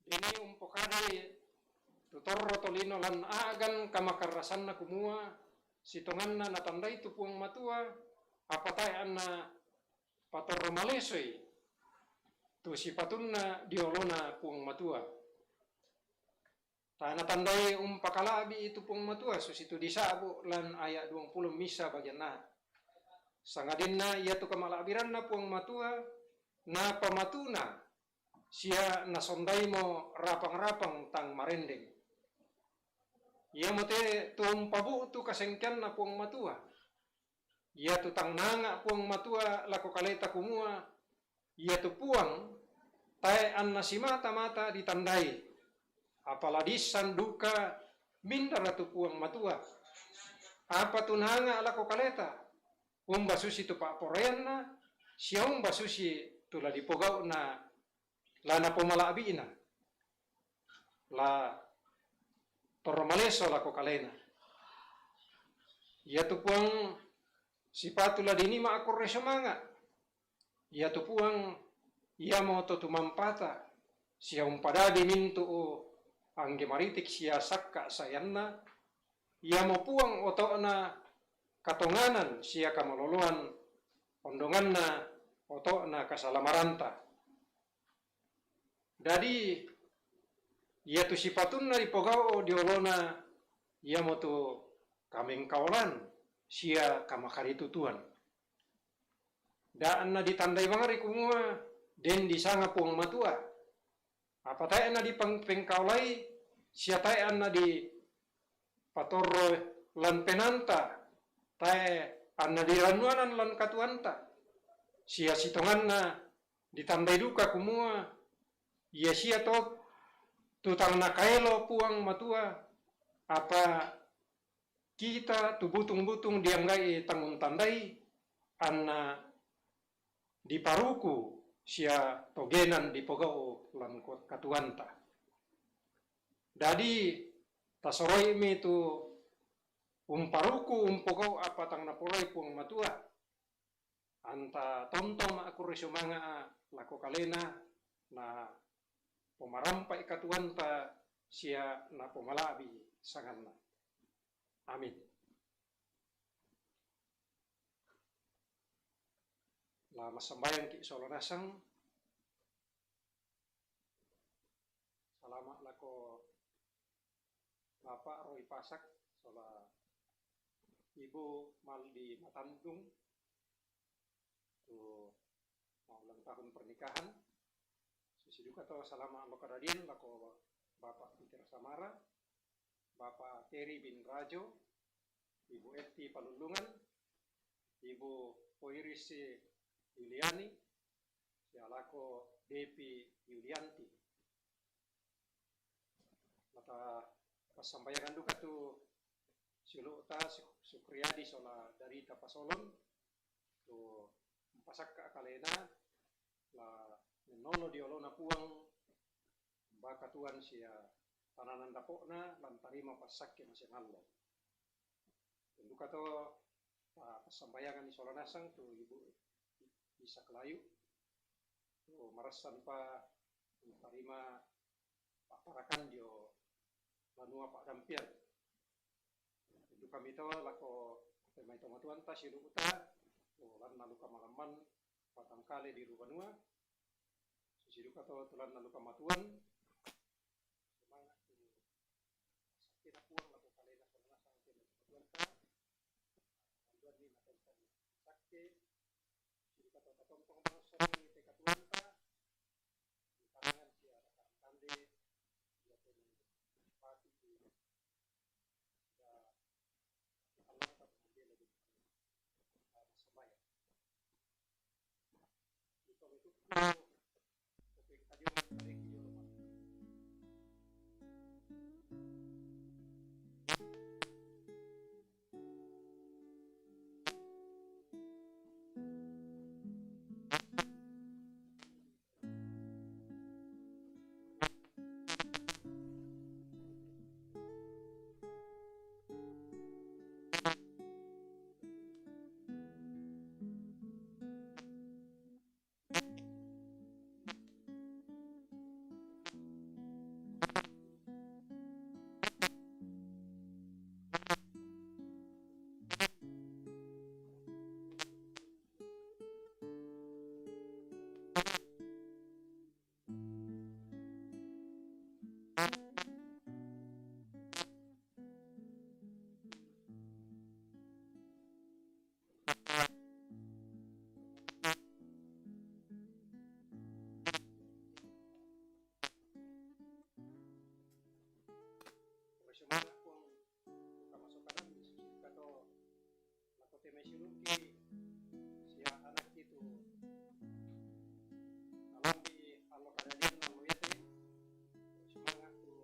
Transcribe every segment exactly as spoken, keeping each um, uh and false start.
Dini umpokadai tu torro tolino lan a'gan kamakarrasanna kumua, sitonganna natandai tu Puang Matua, apa tae' anna patorro malesoi tu sipatunna dio olona Puang Matua. Tae' natandai umpakala'bi'i tu Puang Matua, susitu disa'bu' lan aya' duangpulo missa bagianna. Sangadinna iatu kamala'biranna Puang Matua, napamatuna sia nasondaimo rapang-rapang tang marendeng. Iamote tu umpabu'tu kasengkeanna Puang Matua. Iatu tang naanga' Puang Matua lako kaleta kumua, iatu Puang tae' anna simata-mata ditandai, apa la diissan duka mindara tu Puang Matua. Apa tu naanga' lako kaleta, umba susi tu pa'poraianna, sia umba susi tu la dipogau'na la napomala'bi'na, la torro maleso lako kalena. Iatu Puang sipatu la dinii ma'kurre sumanga'. Iatu Puang iamo to tumampata sia umpadadi mintu'u angge maritik sia sakka' saeanna. Iamo Puang oto'na katonganan sia kamaloloan, ondonganna oto'na kasalamaranta. Dadi, iatu sipatunna dipogau' dio olona, iamotu kamengkaolan sia kamakaritutuan. Da' anna ditandai bangri kumua den disanga Puang Matua. Apa tae' anna dipeng-, pengkaolai, sia tae' anna dipatorro lan penaanta, tae' anna dirannuanan lan katuoanta, sia sitonganna ditandai duka kumua, ia sia to tu tang nakaelo Puang Matua, apa kita tu butung-butung diangga'i tang untandai, anna diparuku sia togenan dipogau' lan katuoanta. Dadi, tasoroi'mi tu umparuku umpogau' apa tang napolai Puang Matua. Anta tontong ma'kurre sumanga'a lako kalena, na pomarampa'i katuoanta sia napomala'bi' sanganna. Amin. La massambayangki' sola nasang. Salama' lako Bapa' Roy Pasak sola Ibu Maldi Matandung. tu maulang tahun pernikahan. Susi duka to salama' allo kadadin lako Bapak Peter Samara, Bapak Teri bin Rajo, Ibu Eti Palullungan, Ibu Poirisi Yuliani, sia lako Depi Yulianti. Mata passambayangan duka tu siulu'ta Suk-, Sukriadi sola Darita Pasolon, tu umpasakka' kalena la mennolo dio olona Puang, bakatuan sia tananan dapo'na, lan tarima passakke masiang allo. Duka to, ah, passambayangan sola nasang tu Ibu Isak Layu, tu marassanpa tarima papparakan dio banua pa'dampian. Dukami to lako te mai tomatuanta siulu'ta, tu lanna luka malamman patangkale di rubanua, susi duka to tu lanna luka matuan, semangat tu sakkena Puang lako kalena sola nasang te mai tomatuanta, manduanni matentang sakke, susi duka to tatontong bangsa te katuanta, tanangan sia rakan kande, sia pati di Semangat Puang, kamasokanan, susi duka to lako te mai siulu'ki sia anakki tu nalambi allo kadadin allo iate, semangat tu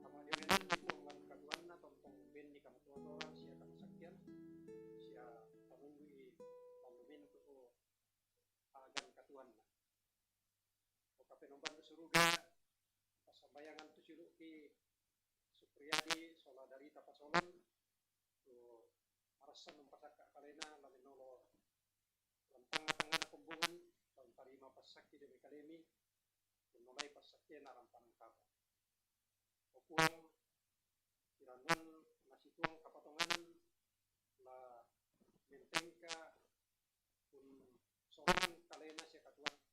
kamadiorennanni Puang lan katuanna, tontong umbenni kamatotoran sia kamasakkean, sia tamundu'i pallumentu agan katuanna. O Kapenombanta suruga, passambayangan tu siulu'ki Supriyadi sola Darita Pasolon, tu marassan umpasakka' kalena la mennolo lan tangnga-tangngana kombongan, la untarima passakke dio mai kalemi, unnolai passakkena rampanan kapa. O Puang, kirannuan nasituang kapatonganan la mentengka unsorong kalena sia katuanna.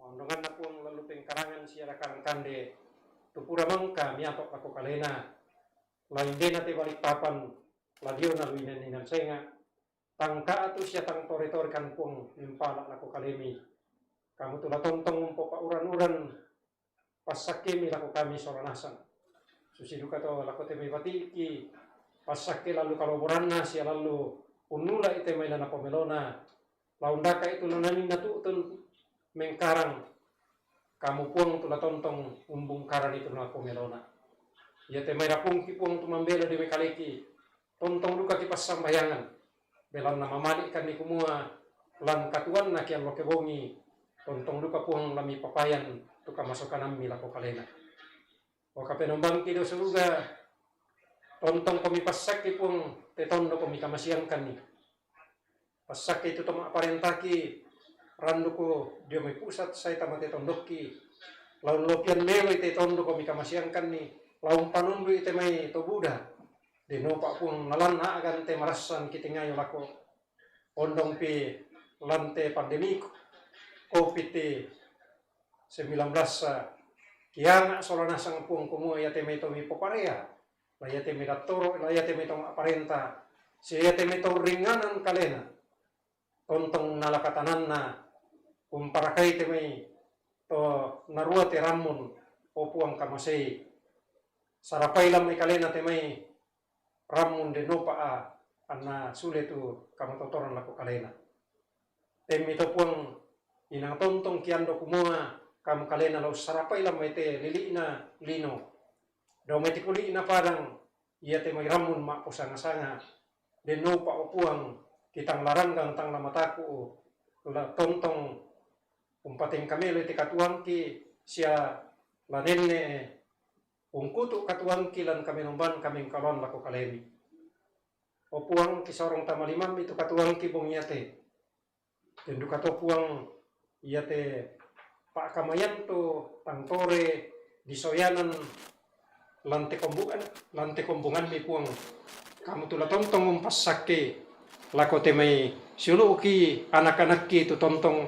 Ondonganna Puang lalu Pengkarangan siara Karangkande, tu pura mangka miato lako kalena, la indena te Balikpapan, la diona lu inan-inan senga, tangka atu sia tang tore-tore kan Puang mimpala lako kalemi. Kamu tu la tontong umpopauran-uran passakkemi lako kami sola nasang. Susi duka to lako te mai batiki, passakke lalu kaloboranna sia lalu unnula ite mai lana pomelona, laundaka itu nananinna tu'tun mengkarang, kamu Puang tu la tontong umbungkaran itu na pomelona. Ia te mai rapungki Puang tu mambela di mekaleki, tontong duka ki passambayangan. Belanna mamali'kanni kumua lan katuanna ki allo kebongi, tontong duka Puang lami papayan tu kamasokanammi lako kalena. O Kapenombangki do suruga, tontong komi passakki Puang te tondo komi kamasiangkanni. Passakke itu to ma'parentaki, randuku dio mai pusat sai tama te tondokki, laun lopian meloi te tondo komi kamasiangkanni, laun panundui te mai to buda. Denopa Puang nalanna agan te marassan kitingayo lako ondongpi lante pandemi covid sembilan belas, kianga sola nasang Puang kumua ia te mai tomi poparea, la ia te mai dattoro, la ia te mai to ma'parenta, sia ia te mai to ringanan kalena, tontong nalakatananna, umparakai te mai to narua te rammun, o Puang kamasei, sarapai lamai kalena te mai rammun denopa a, anna sule tu kamatotoran lako kalena. Temmi to Puang, inang tontong kiando kumua kamu kalena lao sarapai lamai te lili'na lino, dao mai te kuli'na padang, ia te mai rammun ma'posanga-sanga, denopa o Puang, kitang laranggang tang lamataku, la tontong umpatengkamelo te katuangki sia la nenne ungkutu katuangki lan kamenomban kamengkaloan lako kalemi. O Puang, kisorong tama limammi tu katuangki bongi iate. Tenduka to Puang, iate pa'kamayan tu tangtore disoyanan lante kombungan, lante kombunganmi Puang. Kamu tu la tontong umpassakke lako te mai siulu'ki anak-anakki tu tontong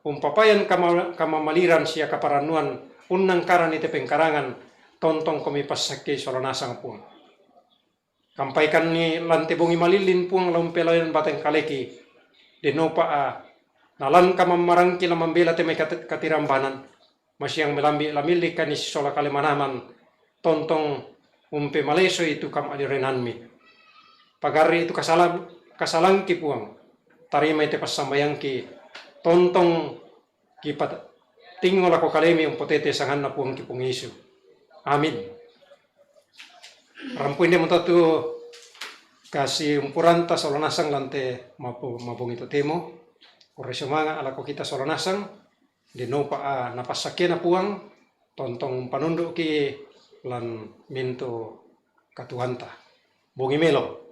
umpapayan kama-, kamamaliran sia kaparannuan unnangkarani te pengkarangan, tontong komi passakke sola nasang Puang. Kampaikanni lante bongi malillin Puang lao umpelayan batengkaleki, denopa a, nalan kamammarangki la mambela te mai kat-, katirambanan, masiang melambi lamillikani sisola kale manaman, tontong umpemalesoi tu kamadirenanmi. Pagarri itu kasalam-, kasalangki Puang, tarimai te passambayangki, tontong kipat-, tingo lako kalemi umpotete sanganna Puangki Puang Yesu. Amin. Rampu inde mutatu kasi umpuranta sola nasang lante mapo-, mabongi totemo. Kurre sumanga alako kita sola nasang, denopa a napassakkena Puang, tontong umpanunduki lan mintu katuanta. Bongi melo.